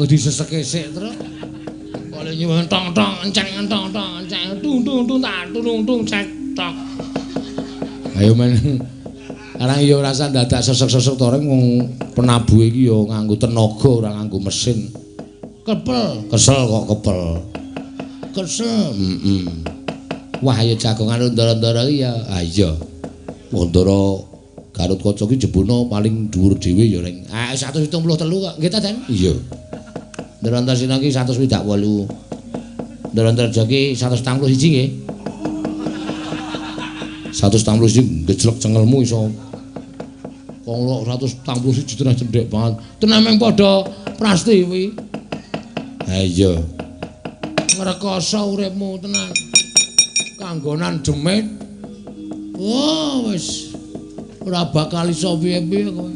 Diseseke sik terus. Kok le nyuwun tong tong enceng tong tong enceng tung tung tung tak tung tung cek tok. Ayo men. Arang ya ora usah dadak sesek-sesek to reng wong penabuhe iki ya nganggo tenaga ora nganggo mesin. Kepel, kesel kok kepel. Kesel. Heeh. Wah ya jagongan ndara-ndara iki ya. Ah iya. Ndara Garut Kaca iki jebuna paling dhuwur dhewe ya reng. Ah 173 kok. Nggih ta, Den? Iya. Ndara Antasena iki 168. Ndara Antarja iki 141 nggih. 171 gejlek cengelmu iso. Wong 171 tenan cendhek banget. Tenan meng padha prastiwi. Ha iya. Ngrekoso uripmu tenan. Kanggonan demit. Wah wis ora bakal iso piye-piye kowe.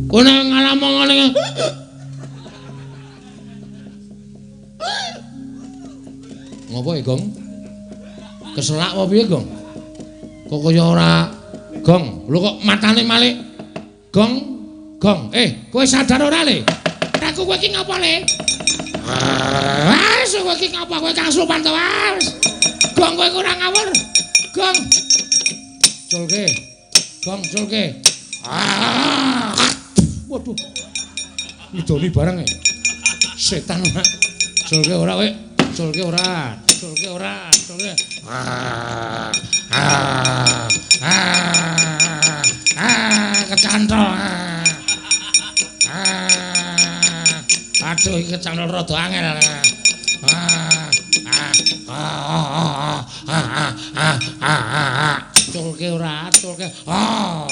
Kowe nek ngalamung ngene. Ngopo ya, Gong? Keselak apa piye, Gong? Kok kaya ora Gong? Lho kok matane malik? Gong, Gong. Kowe sadar ora, Le? Aku kowe iki ngapa, Le? Wes kowe iki ngapa? Kowe kasupan to, wes. Gong kowe ora ngawur. Gong. Culke. Gong culke. Ah. Waduh. Ngidoni bareng e. Setan ora. Culke ora kowe. Culke ora. Culke ora. Culke. Ah. Ah. Ah. Ah, kecantol. Ah. Ah. Aduh iki kecantol rada angel. Ah. Ah. Ah. Ah. Ah. Ah. Ah. Culke ora, culke. Ah.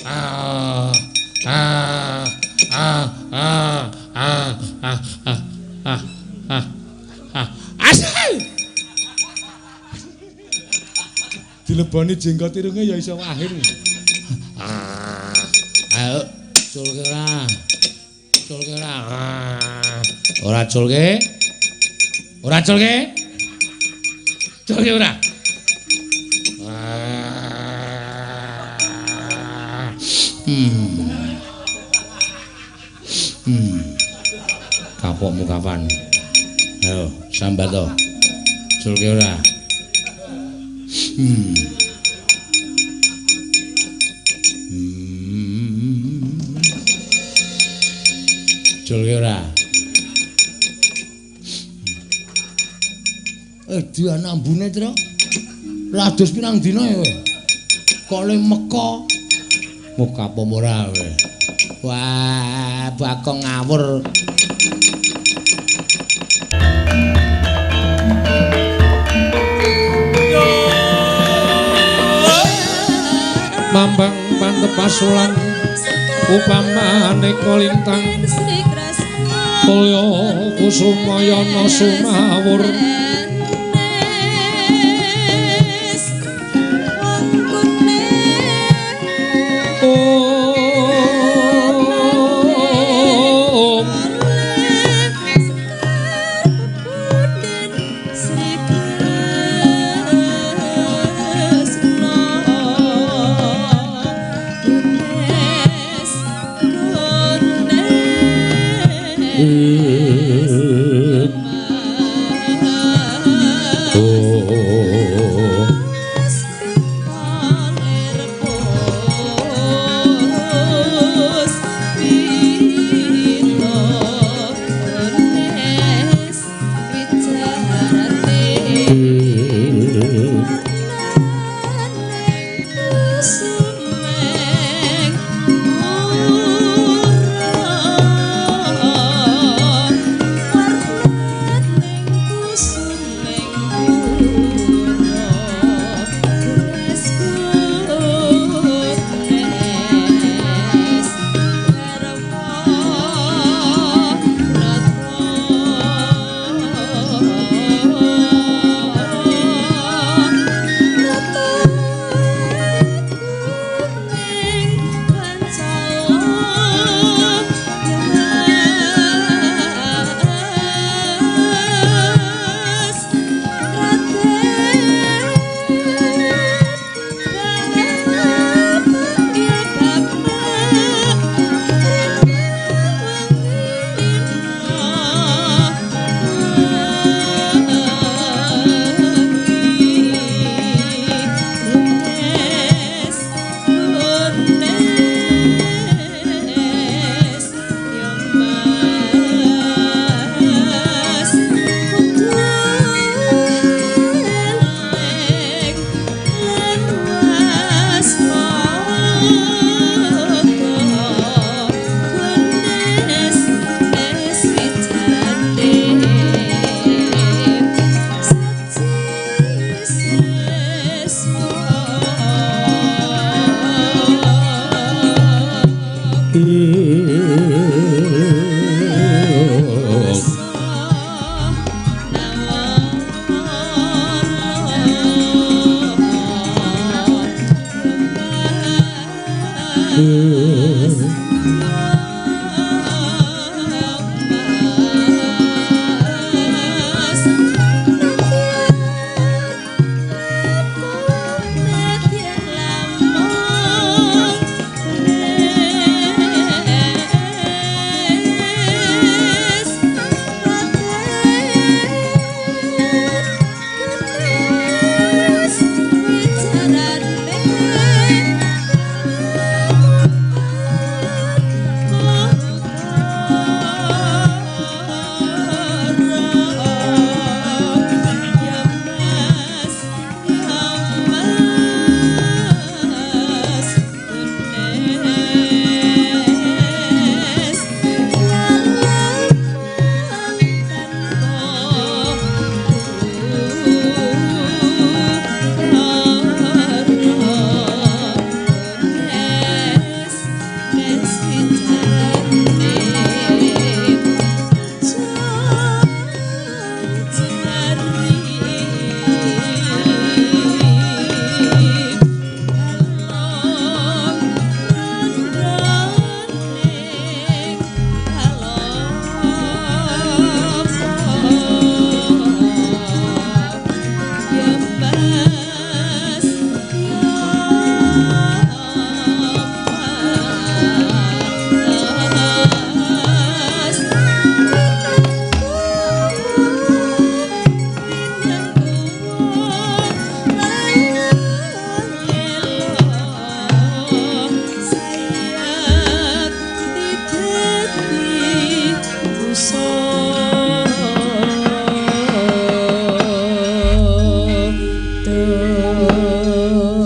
Ah. Ah. Ah. Ah. Ah. Ah. Ah. Ah. Ah. Asal. Dileboni jenggot irunge ya iso akhir. Ah. Ayo culke ora. Culke ora. Ora culke. Ora culke. Culke ora. Kapokmu kapan? Ayo, sambat to. Culke ora. Culke ora. Dian ambune, Tru. Rados pirang dina ya kowe? Kok le meka? Muka apa ora kowe? Wah, Bagong ngawur. Mambang pantep pasulan upamane kolintang mulya kusumayana sumawur.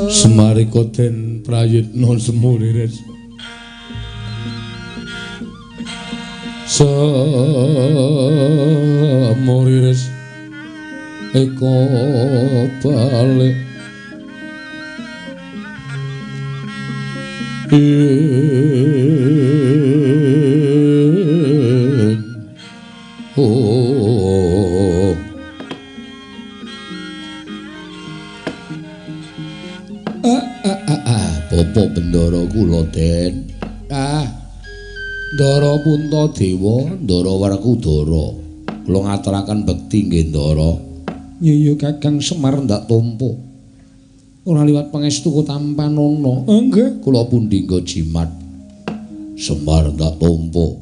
Semarika den prayitna semuriris semuriris eka balik ing oh Bapak Bendara kula Den. Ah. Ndara Puntadewa, Ndara Werkudara. Kula ngaturaken bekti nggih Ndara. Iya Kakang Semar ndak tampa. Ora liwat pangestu tampanana. Nggih, kula pundi nggo jimat. Semar ndak tampa.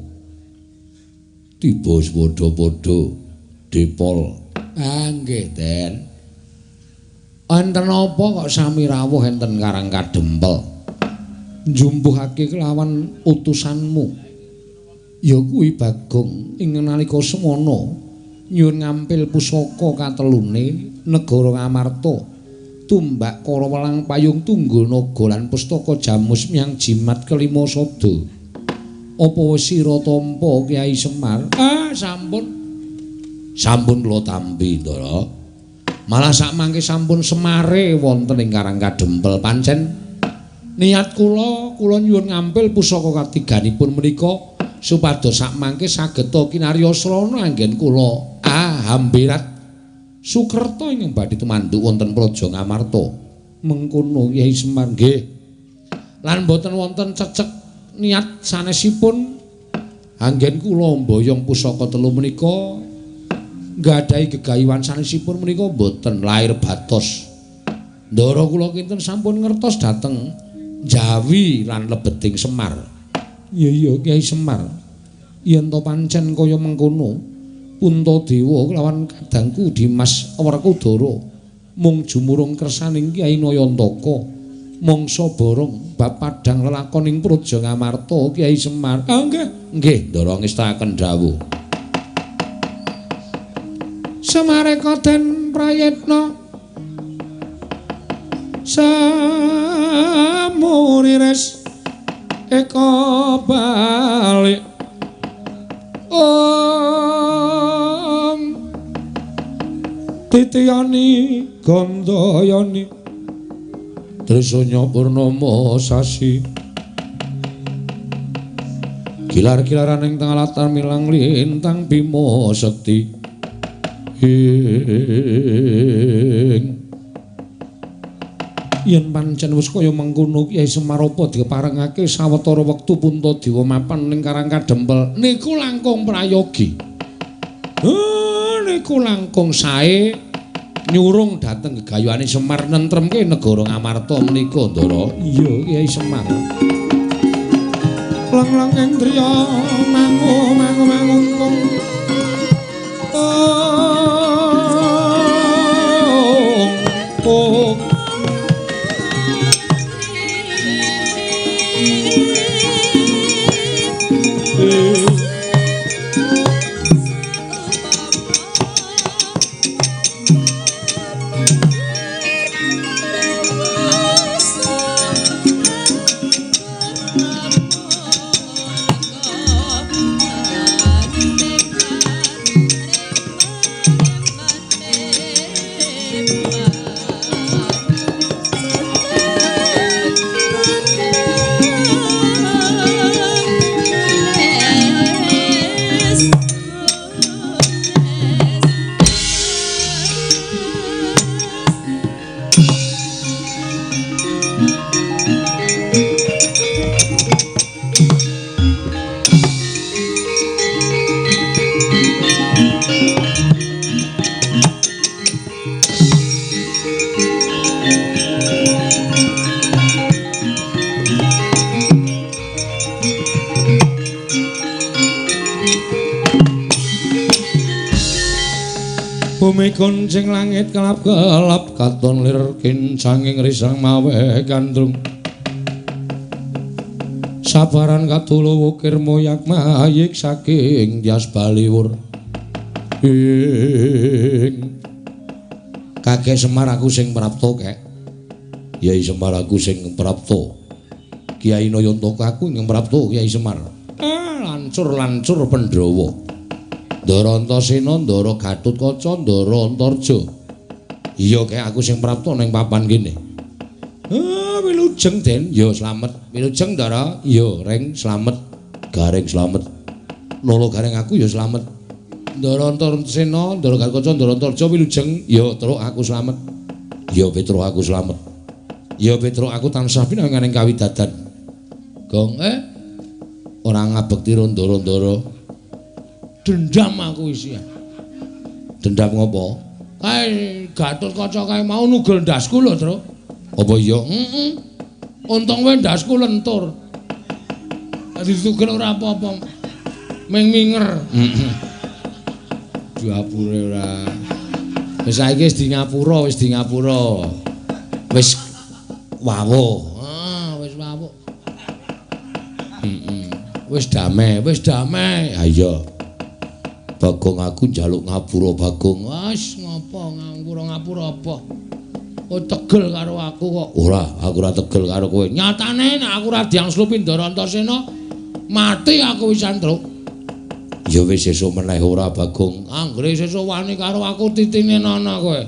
Tiba padha-padha depol. Ah nggih Den. Enten apa kok sami rawuh enten Karang Kadempel? Njumpuhake kelawan utusanmu. Ya kuwi Bagong ing nalika semana nyuwun ngampil pusaka katelune negara Ngamarta. Tumbak Kara Welang Payung Tunggul Naga lan pustaka Jamus Miang Jimat kelima sabda. Apa wis sira tampa Kyai Semar? Ah, sampun. Sampun kula tampi, Ndara. Malah sakmangke sampun semare wonten ing Karang Kadempel. Pancen niat kula, kula nyuwun ngampil pusaka katiganipun menika supados sakmangke sageta kinarya srana anggen kula hambirat sukerta ingkang badhe tumanduk wonten Praja Ngamarta. Mengkono Kyai Semar nggih. Lan boten wonten cecek niat sanesipun anggen kula mboyong pusaka telu menika nggadahi gegayuhan sanesipun menika boten lair batos. Ndara kula kinten sampun ngertos dhateng Jawi lan lebeting Semar. Iya iya Kyai Semar. Yen to pancen kaya mengkono, Puntadewa kelawan kadangku Dimas Werkudara mung jumurung kersaning Kyai Nayantaka mangsa borong bab padhang lelakoning Praja Ngamarta Kyai Semar. Ah nggih, nggih Ndara ngestakaken dawuh. Semareka den prayitna samurires eka balik om titiyani gandayani trisanya purnama sasi kilar-kilaran ing tengah latar milang lintang bima sekti ing yen pancen wis kaya mengkono Kyai Semar apa diparengake sawetara wektu Puntadewa mapan ning Karang Kadempel niku langkung prayogi. Niku langkung sae nyurung dhateng gegayuhane Semar nentremke negara Ngamarta menika Ndara. Iya Kyai Semar. Lang-lang ing driya mangu mangu mangungkung. Oh, oh. Bumi kuncing langit kelap-kelap katon lir kincanging risang mawe gandrung. Sabaran katulu wukir moyak mayik saking Tyas Baliwur. Ing Kakek Semar aku sing prapta kek. Yai Semar aku sing prapta. Kyai Nayantaka aku ing prapta Kyai Semar. Lancur-lancur Pandhawa. Ndara Antasena, Ndara Gatotkaca, Ndara Antarja. Iya kek aku sing prapta ning papan kene. Wilujeng Den, ya slamet. Wilujeng Ndara, ya Reng slamet. Gareng slamet. Nala Gareng aku ya slamet. Ndara Antasena, Ndara Gatotkaca, Ndara Antarja wilujeng, ya Truk aku slamet. Ya Petruk aku slamet. Ya Petruk aku tansah pinanganing kawidadan. Gong ora ngabekti ndara-ndara. Dendam aku isi. Dendam ngopo? Kae Gatotkaca kae mau nugel ndasku lho, Truk. Apa iya? Heeh. Untung wae ndasku lentur. Dadi ditugel ora apa-apa. Ming minger. Heeh. Diapure ora. Wis saiki wis di ngapura, wis di ngapura. Wis wawuh. Ah, wis wawuh. Heeh. Wis damai, wis damai. Ha iya. Bagong aku njaluk ngapura Bagong. Wis ngopo ngapura-ngapura apa? Oh tegel karo aku kok. Ora, aku ora tegel karo kowe. Nyatane nek aku ora diangslupi Ndara Antasena, mati aku wisan, Truk. Ya wis sesuk meneh ora Bagong. Anggere sesuk wani karo aku titine nana kowe.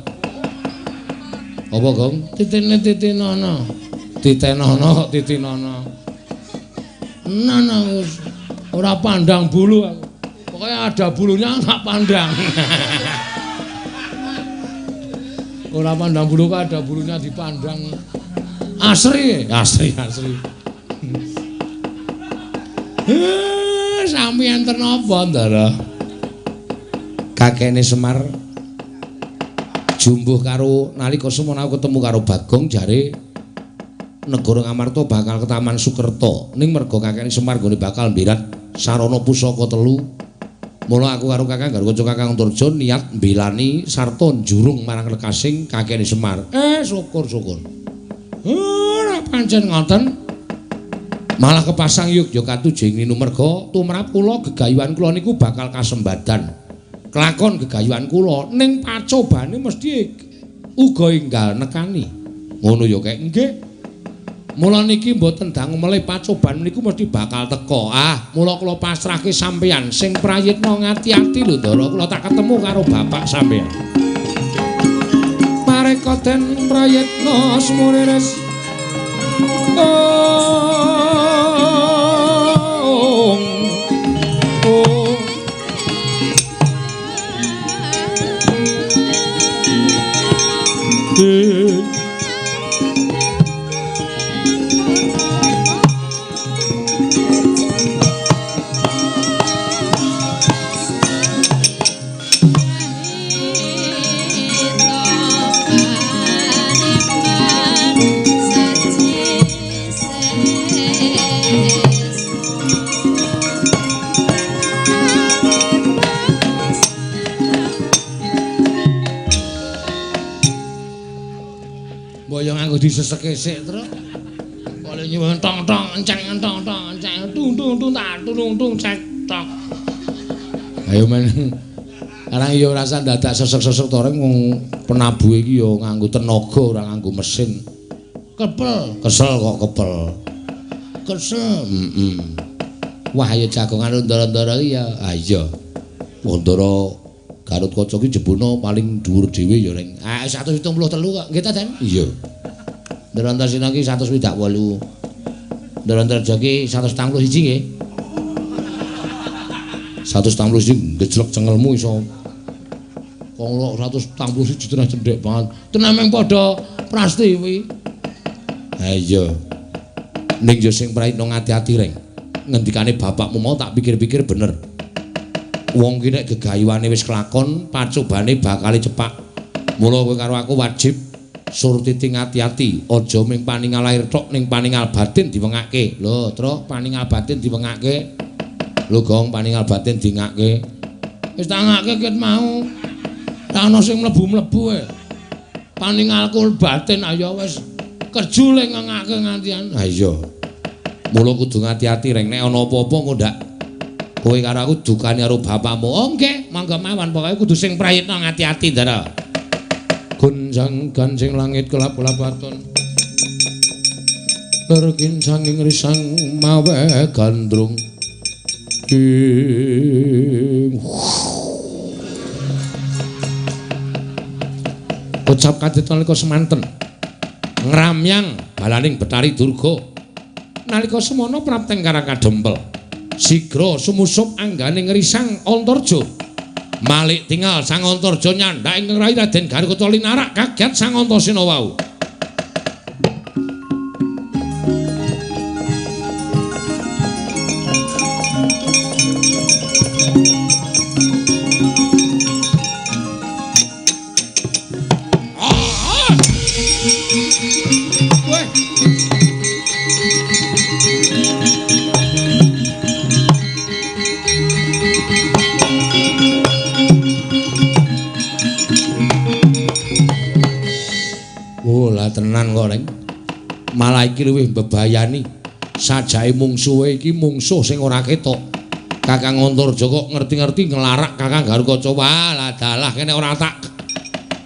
Apa, Gong? Titine titinana. Titenana kok titinana. Nana wis ora pandang bulu aku. Pokoknya ada bulunya tak pandang. Ora pandang bulu kok ada bulunya dipandang. Asri, asri, asri. Sami enten apa, Ndara? Kakekne Semar jumbuh karo nalika semono aku ketemu karo Bagong jare negara Ngamarta bakal ketaman Sukerta. Ning merga kakekne Semar nggone bakal mbirat sarana pusaka telu. Mula aku karo Kakang Garwaca Kakang Antarja niat mbelani sarta njurung marang lekasing kakekne Semar. Syukur-syukur. Ora pancen ngoten. Malah kepasang yogya katujeng ninu merga tumrap kula gegayuhan kula niku bakal kasembadan. Kelakon gegayuhan kula ning pacobane mesti uga enggal nekani. Ngono ya kek nggih. Mula niki mboten dangu melih pacoban niku mesti bakal teka. Ah, mula kula pasrahke sampeyan sing prayitna ngati-ati lho Ndara, kula tak ketemu karo bapak sampeyan. Mareka den prayitna sumurires. Ong. Ong. Diseseke sik, Truk. Kok nyuwun tong-tong enceng tong-tong enceng tung tung tung tak tung tung cek tok. Ayo men. Arang ya ora usah dadak sesek-sesek to reng wong penabuhe iki ya nganggo tenaga ora nganggo mesin. Kepel, kesel kok kepel. Kesel. Heeh. Wah ayo jagongan ndara-ndara iki ya. Ha iya. Wong Ndara Gatotkaca iki jebuna paling dhuwur dhewe ya reng. Ah 173 kok. Nggih ta, Den? Iya. Ndara Antasena iki 168. Ndara Antarja iki 141 nggih. 141 gejlek cengelmu iso. Wong 141 tenah cendhek banget. Tenah meng padha prastiwi. Ha iya. Ning yo sing prayitna ngati-ati reng. Ngendikane bapakmu mau tak pikir-pikir bener. Wong ki nek gegayuhane wis kelakon, pacobane bakal cepak. Mula kowe karo aku wajib surtiti ngati-ati, aja ming paningal lahir tok ning paningal batin diwengake. Lho, Truk, paningal batin diwengake. Lho, Gong, paningal batin dingake. Wis tak ngake ket mau. Ra ono sing mlebu-mlebu e. Paningalku batin ayo wis kerjule ngengake ngantian. Ha iya. Mula kudu ngati-ati reng nek ana apa-apa engko ndak kowe karo aku dukane karo bapakmu. Oh nggih, monggo mawon pokoke kudu sing prayitna ngati-ati Ndara. Gonjang ganjing langit kelap-kelap waton. Lerkin sanging risang mawe gandrung. Ing ucap kadhet nalika semanten ngramyang balaning Bathari Durga. Nalika semono prapteng Karang Kadempel sigra sumusup anggane ngrisang Antarja. Malik tingal Sang Antarja nyandhak ing rai Raden Garukaca linarak kaget Sang Antasena wau. Tenan kok reng. Malah iki luwih mbebayani. Sajake mungsuhe iki mungsuh sing ora ketok. Kakang Antarja kok ngerti-ngerti nglarak Kakang Garukaca. Wah, lah dalah kene ora tak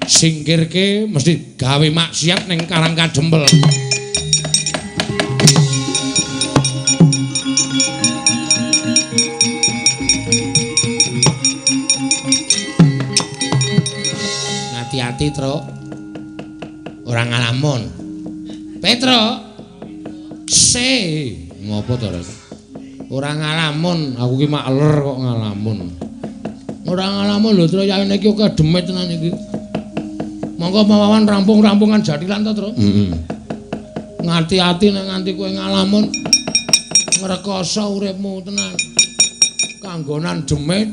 singkirke mesti gawe maksiat ning Karang Kadempel. Ngati-ati, Truk. Ora ngalamun. Petro. Se, ngopo to, Rek? Ora ngalamun, aku ki makler kok ngalamun. Ora ngalamun lho, Tru, yaene iki akeh demit tenan iki. Monggo mawawan rampung-rampungan jathilan to, Tru? Heeh. Ngati-ati nek nganti kowe ngalamun ngrekoso uripmu tenan. Kanggonan demit.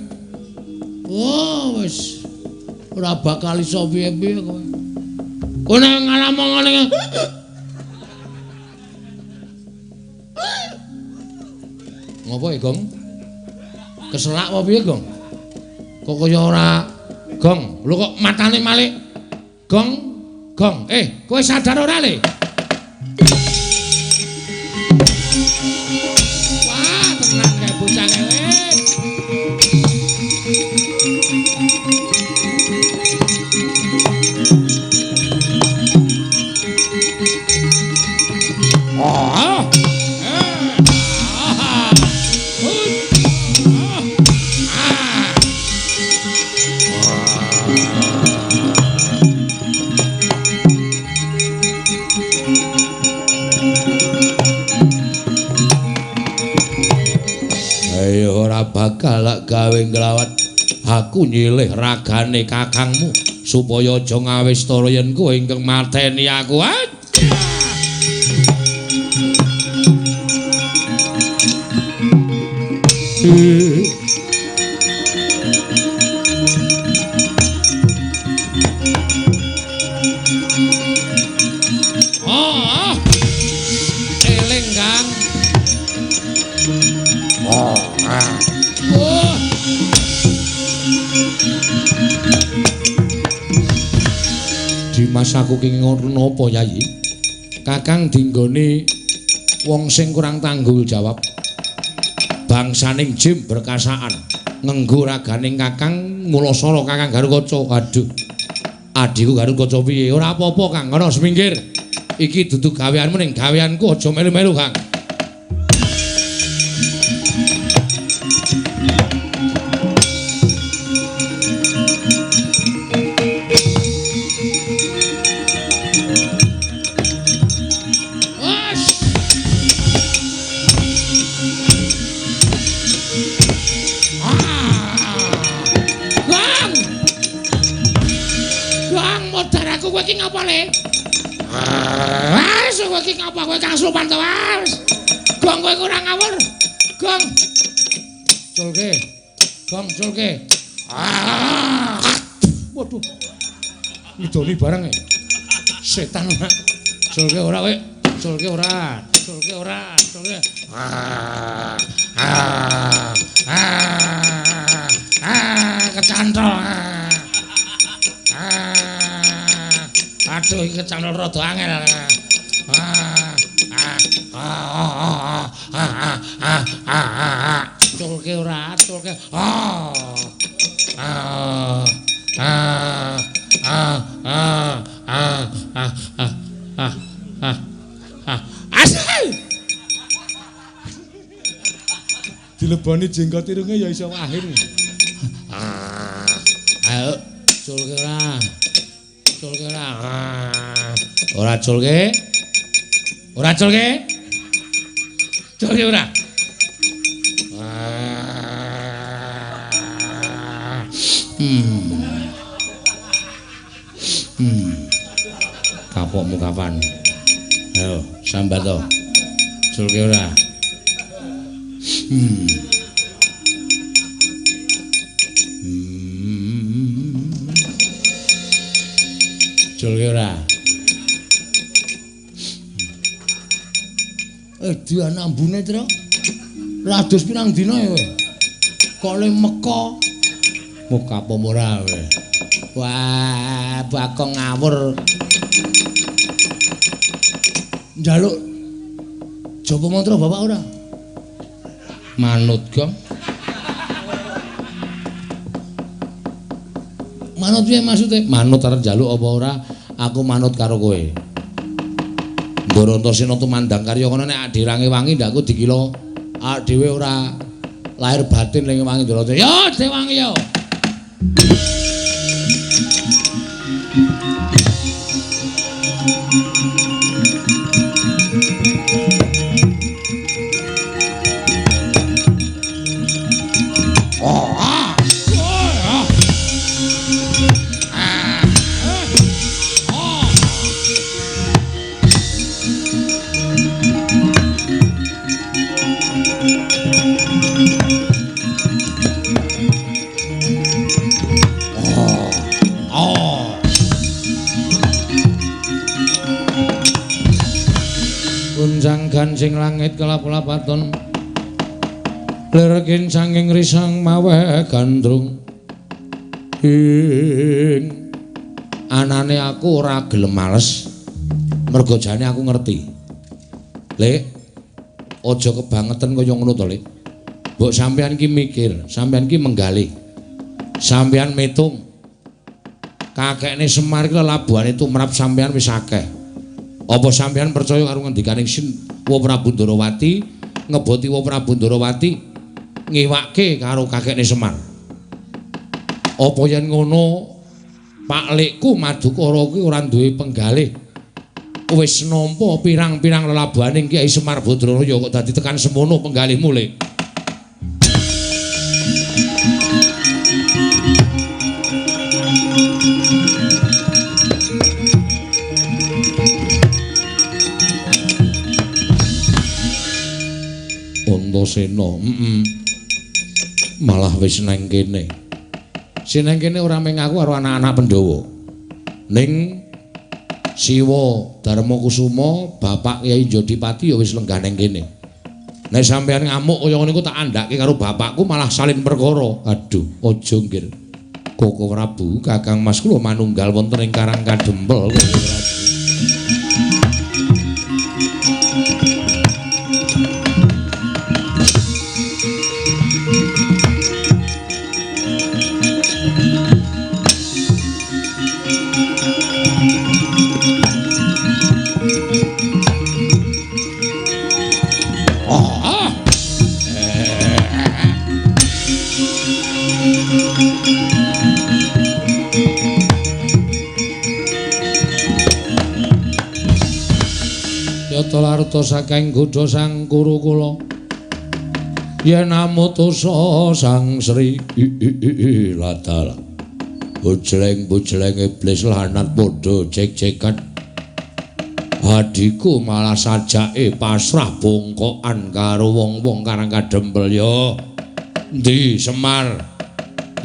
Oh, wis ora bakal iso piye-piye kowe. Kowe nek ngalamun ngene. Ngopo ya, Gong? Keselak apa piye, Gong? Kok kaya ora Gong, lho kok matane malik. Gong, Gong. Kowe sadar ora, Le? Wah, tenan kae bocah kae. Oh. Ayo ora bakal gawe nglawat. Aku nyilih ragane kakangmu supaya aja ngawistara yen kowe ingkang mateni aku. Oh, eling Kang. Oh. Oh. Dimas aku ki ngono napa Yayi? Kakang dinggone wong sing kurang tanggung jawab. Bangsaning jim berkasaan ngenggo raganing Kakang mulasara Kakang Garukaca. Aduh. Adhiku Garukaca piye? Ora apa-apa Kang, ngono seminggir. Iki dudu gaweanmu ning gaweanku aja melu-melu Kang. Kowe kang slupan to, Mas. Gong kowe ora ngawur. Gong. Culke. Gong culke. Ah. Waduh. Ngidoni barang e. Setan ora. Culke ora kowe. Culke ora. Culke ora. Culke. Ah. Ah. Ah. Ah, kecantol. Aduh iki kecantol rada angel. Culke ora, culke. Asal. Dileboni jenggot irunge ya iso akhir. Ayo culke ora. Culke ora. Ora culke. Ora culke. Culke ora. Kapokmu kapan? Ayo, sambat to. Culke ora. Culke ora. Dian ambune, Tru. Rados pirang dina ya kowe? Kok le meka? Muka apa ora kowe? Wah, bakong ngawur. Njaluk japa mantra bapak ora? Manut, Gong. Manut piye maksude? Manut arep njaluk apa ora? Aku manut karo kowe. Ndara Antasena tumandang karya kono nek adirange wangi ndak aku dikira awake dhewe ora lahir batin ning wangi Ndara. Ya, dewangi ya. Gancing langit kelap-lapaton lerkin sanging risang maweh gandrung ing anane aku ora gelem males mergo jane aku ngerti. Lek aja kebangetan kaya ngono to, Lek. Mbok sampeyan ki mikir, sampeyan ki menggalih, sampeyan mitung kakekne Semar ki lelabuhane tumrap sampeyan wis akeh. Apa sampeyan percaya karo ngendikaning Sin Wa Prabu Ndorowati ngeboti Wa Prabu Ndorowati ngiwake karo kakekne Semar? Apa yen ngono Pak Lekku Madukara kuwi ora duwe penggalih, wis nampa pirang-pirang lelabuhaning Kyai Semar Badraraya kok dadi tekan semono penggalihmu, Lek? Antasena, malah wis nang kene. Sing nang kene ora mung aku karo anak-anak Pandhawa. Ning Siwa Darma Kusuma, Bapak Kyai Jodipati ya wis lenggah nang kene. Nek sampeyan ngamuk kaya ngono iku tak andhake karo bapakku malah salin perkara. Aduh, aja nggir. Koko Prabu, Kakang Mas kula manunggal wonten ing Karang Kadempel. Koko Prabu. Yata saking godha sang Kurukula yen amutusa sang Sri ladal bujleng-bujleng iblis lanat padha jek-jekan adhiku malah sajake pasrah bongkokan karo wong-wong Karang Kadempel. Ya endi Semar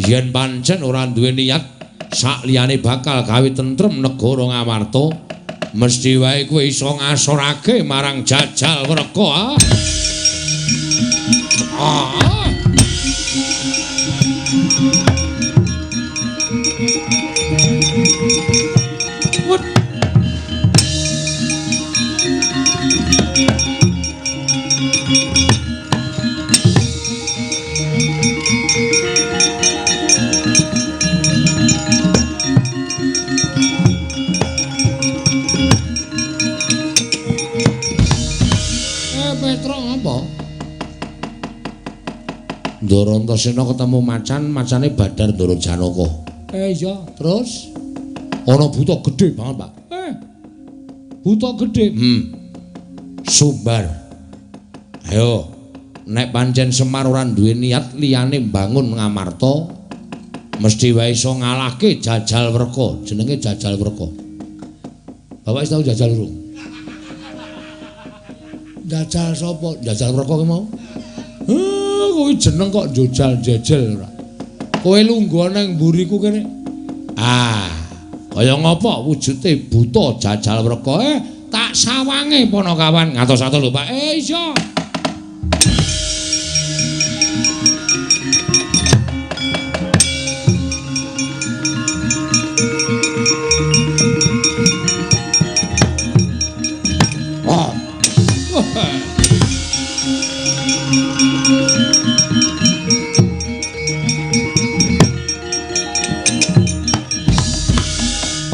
yen pancen ora duwe niat sak liyane bakal gawe tentrem negara Ngamarta, mesti wae kowe iso ngasorake marang jajal Wreka. Wut. Ndara Antasena ketemu macan, macane Badar Ndara Janaka. Iya, terus ana buta gedhe banget, Pak. Buta gedhe. Sumbar. Ayo, nek pancen Semar ora duwe niat liyane mbangun Ngamarta, mesti wae iso ngalahke Jajal Werka. Jenenge Jajal Werka. Bapak wis tau jajal urung? Jajal sapa? Jajal Werka ki mau? Kowe jeneng kok njojal jejel ora. Kowe lungguh nang mburiku kene. Ah, kaya ngapa wujude buta Jajal Werka? Tak sawange Panakawan ngatos-atos lho, Pak. Iya.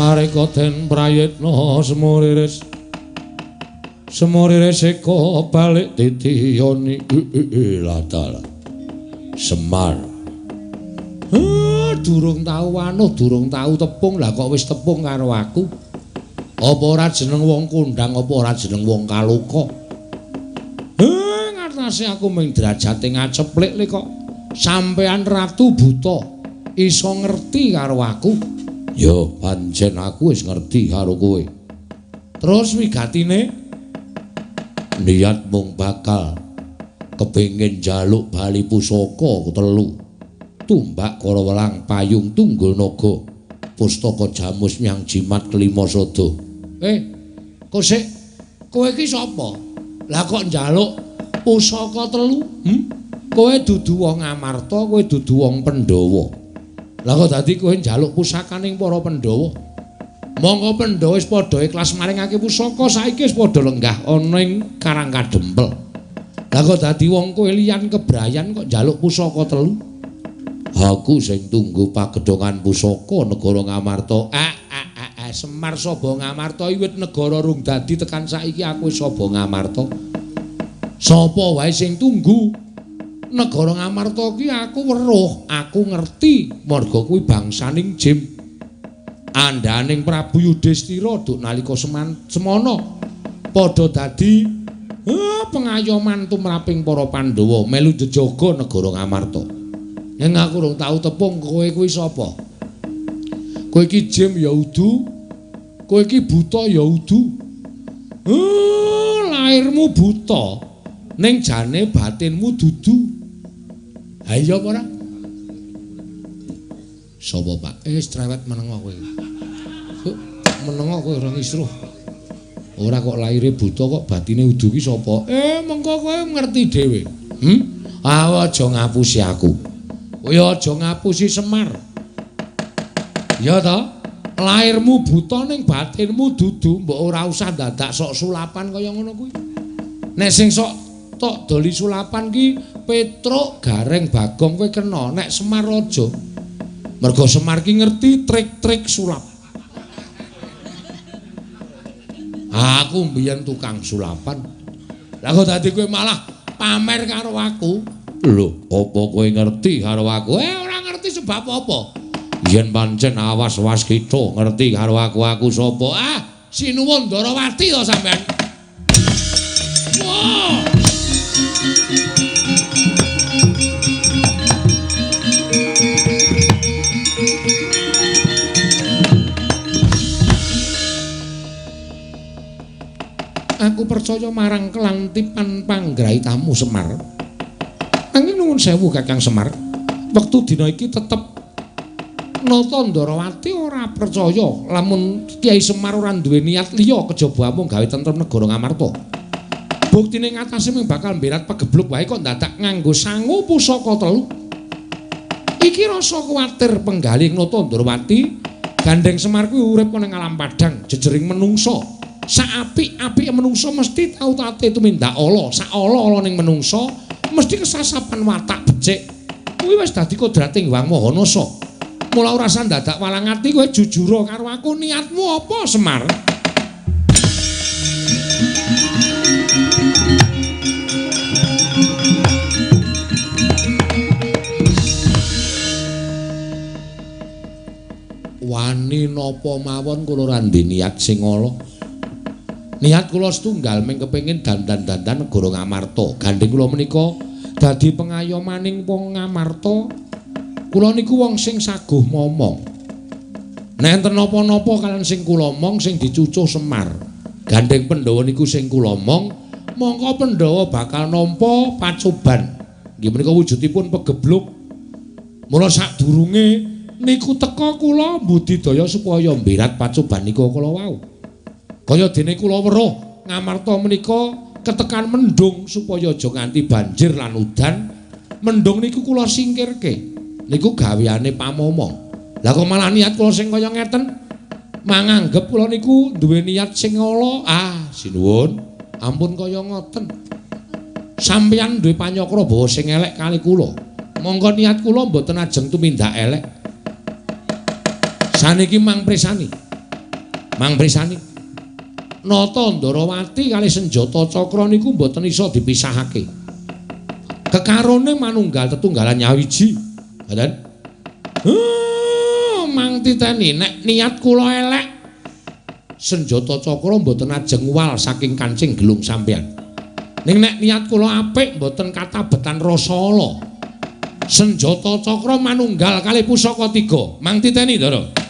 Pareka den prayitna semuriris semuriris eka balik titiyoni latala Semar. Durung tau anuh, durung tau tepung, lah kok wis tepung karo aku. Apa ora jeneng wong kondang, apa ora jeneng wong kaloka? Ngatasi aku ming derajate ngaceplik le kok sampean ratu buta iso ngerti karo aku. Ya pancen aku wis ngerti karo kowe. Terus wigatine niat mung bakal kepengin njaluk bali pusaka telu. Tumbak Karawelang payung tunggul naga pustaka jamus myang jimat kelima sada. Kok sik kowe iki sapa? Lah kok njaluk pusaka telu? Kowe dudu wong Amarta, kowe dudu wong Pandhawa. Lah kok dadi kowe njaluk pusakaning para Pandhawa? Monggo Pandhawa wis padha ikhlas maringake pusaka, saiki wis padha lenggah ana ing Karang Kadempel. Lah kok dadi wong kowe liyan kebrayan kok njaluk pusaka telu? Aku sing tunggu pagedhongan pusaka negara Ngamarta. Semar Saba Ngamarta wiwit negara rung dadi tekan saiki aku wis Saba Ngamarta. Sapa wae sing tunggu negara Ngamarta ki aku weruh, aku ngerti marga kuwi bangsaning Jim. Andhaning Prabu Yudhistira duk nalika semana padha dadi pengayoman tumraping para Pandhawa melu jejaga negara Ngamarta. Ning aku rung tau tepung kowe kuwi sapa? Kowe iki Jim ya udu, kowe iki buta ya udu. Lairmu buta, ning jane batinmu dudu. Ha iya apa ora? Sapa, Pak? Cerewet menengo kowe. Menengo kowe ora ngisruh. Ora kok laire buta kok batine udu ki sapa? Mengko kowe ngerti dhewe. Aja ngapusi aku. Kowe aja ngapusi Semar. Ya ta? Lairmu buta ning batinmu dudu, mbok ora usah dadak sok sulapan kaya ngono kuwi. Nek sing sok tok doli sulapan ki Petruk, Gareng, Bagong kowe kena, nek Semar aja. Mergo Semar ki ngerti trik-trik sulap. Aku mbiyen tukang sulapan. Lah kok dadi kowe malah pamer karo aku? Lho, apa kowe ngerti karo aku? Ora ngerti sebab apa. Yen pancen awas-was kita ngerti karo aku, aku sapa? Sinuwun Ndarawati to sampean. Wah! Aku percaya marang kelantipan panggraitamu Semar. Nanging nuwun sewu Kakang Semar, wektu dina iki tetep Nata Ndarawati ora percaya lamun Kyai Semar ora duwe niat liya kejaba amung gawe tentrem negara Ngamarta. Buktine ngatasé mung bakal mberat pegebluk wae kok dadak nganggo sangu pusaka telu. Iki rasa kuwatir penggalih Nata Ndarawati, gandeng Semar kuwi urip ana ing alam padhang jejering menungsa. Saapik-apike menungsa mesti tau tate tumindak ala, sak ala-ala ning menungsa mesti kesasapan watak becik. Kuwi wis dadi kodrating Hyang Maha Nasa. Mula ora usah dadak walang ati, kowe jujur karo aku, niatmu apa Semar? Wani napa mawon kula ora ndhe niat sing ala. Niat kula setunggal mung kepengin dandan-dandan negara Ngamarta. Gandheng kula menika dadi pengayomaning wong Ngamarta. Kula niku wong sing saguh momong. Nek enten napa-napa kaliyan sing kula omong sing dicucuh Semar. Gandheng Pandhawa niku sing kula omong, mongko Pandhawa bakal nampa pacoban. Nggih menika wujudipun pegebluk. Mula sadurunge niku teka kula mbudidaya supaya mbirat pacoban niku kala wau. Kaya dene kula weruh Ngamarta menika ketekan mendung supaya aja nganti banjir lan udan. Mendung niku kula singkirke. Niku gaweane pamomong. Lah kok malah niat kula sing kaya ngeten? Manganggep kula niku duwe niat sing ala. Ah, sinuwun, ampun kaya ngoten. Sampeyan duwe panyakra bawa sing elek kali kula. Monggo niat kula mboten ajeng tumindak elek. Saniki mang presani. Mang presani. Nata Ndarawati kali senjata cakra niku mboten iso dipisahake. Kekarone manunggal tetunggalan nyawiji. Ngoten. Mang titeni nek niat kula elek, senjata cakra mboten ajeng wal saking kancing gelung sampeyan. Ning nek niat kula apik mboten katabetan rasa ala. Senjata cakra manunggal kali pusaka tiga. Mang titeni, Ndara.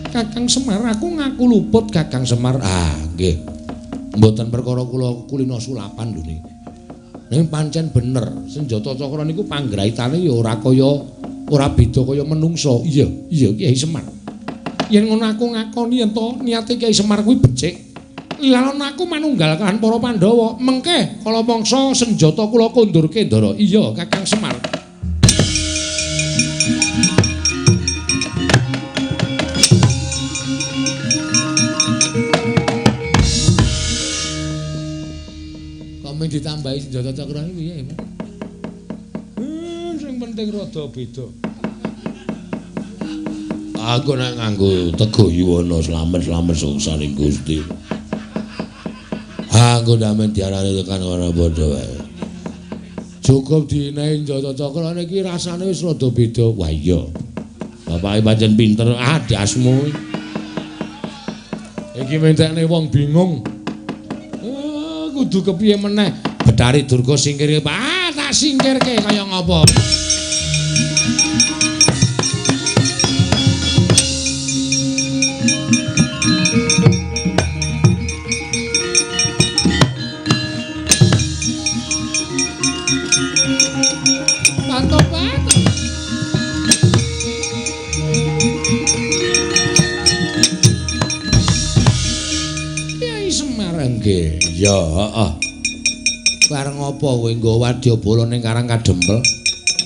Kakang Semar, aku ngaku luput Kakang Semar. Ah, nggih. Mboten perkara kula kulino sulapan lho niki. Ning pancen bener, senjata cakra niku panggraitane ya ora kaya ora beda kaya menungsa. Iya, iya Kyai Semar. Yen ngono aku ngakoni yen to niate Kyai Semar kuwi becik. Lan aku manunggal kalihan para Pandhawa. Mengke kala mangsa senjata kula kondurke, Ndara. Iya, Kakang Semar. Ditambahi senjata cakra iki piye, Mas? Sing penting rada beda. Aku nek nganggo Teguh Yuwana slamet-slamet suksaning Gusti. Aku ndamen diarani tekan ora padha wae. Cukup dinehi senjata cakra niki rasane wis rada beda. Wah iya. Bapake pancen pinter. Ah, dasmu. Iki mentekne wong bingung. Kudu kepiye meneh? Betari Durga singkirke. Ah, tak singkirke kaya ngapa? Pato-pato. Kyai Semar nggih. Ya, heeh. Bareng apa kowe nggawa wadyabala ning Karang Kadempel?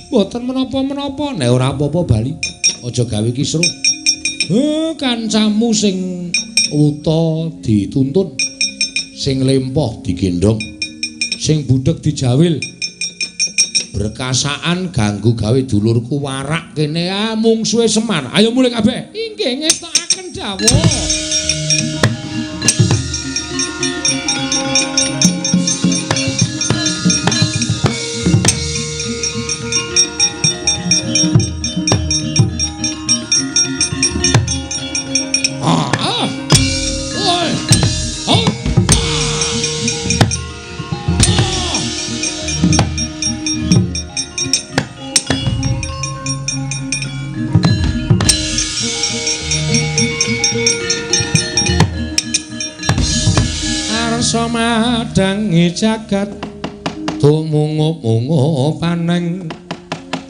Mboten menapa-menapa, nek ora apa-apa bali. Aja gawe kisruh. Kancamu sing wuta dituntun, sing lempoh digendhong, sing budheg dijawil. Berkasaan ganggu gawe dulurku warak kene ah mungsuhe Semar. Ayo mulih kabeh. Inggih ngestokaken dawuh. Madangi jagat tumungup-mungup paneng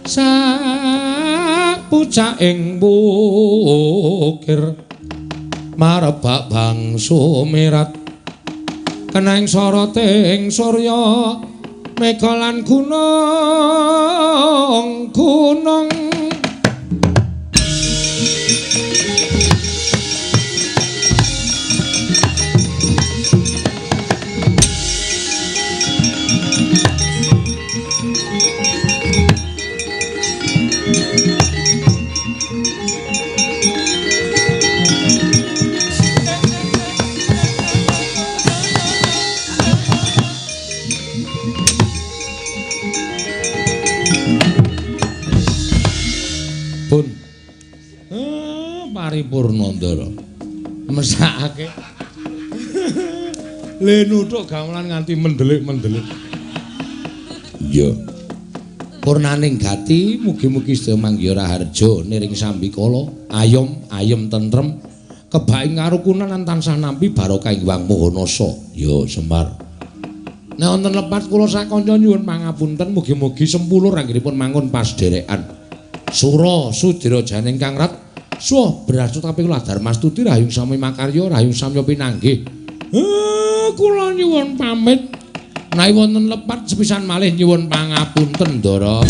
sak pucaking bukir marebak bangsu mirat keneng soroting surya mega lan gunung gunung. Pun. Paripurna Ndara. Mesakake. Le nuthuk gamelan nganti mendelik-mendelik. Iya. Purnaning gati mugi-mugi sedaya manggiha raharja niring sambikala, ayom ayem tentrem, kebaing karukunan lan tansah nampi barokah ing Hyang Maha Nasa. Ya Semar. Nek wonten lepat kula sakanca nyuwun pangapunten, mugi-mugi sempulur anggenipun mangun pasderekan. Sura sudira janing kang rat suwa brasut tapi kula Darmastuti rahayung sami makarya rahayung samya pinanggih. Kula nyuwun pamit. Menawi wonten lepat sepisan malih nyuwun pangapunten Ndara.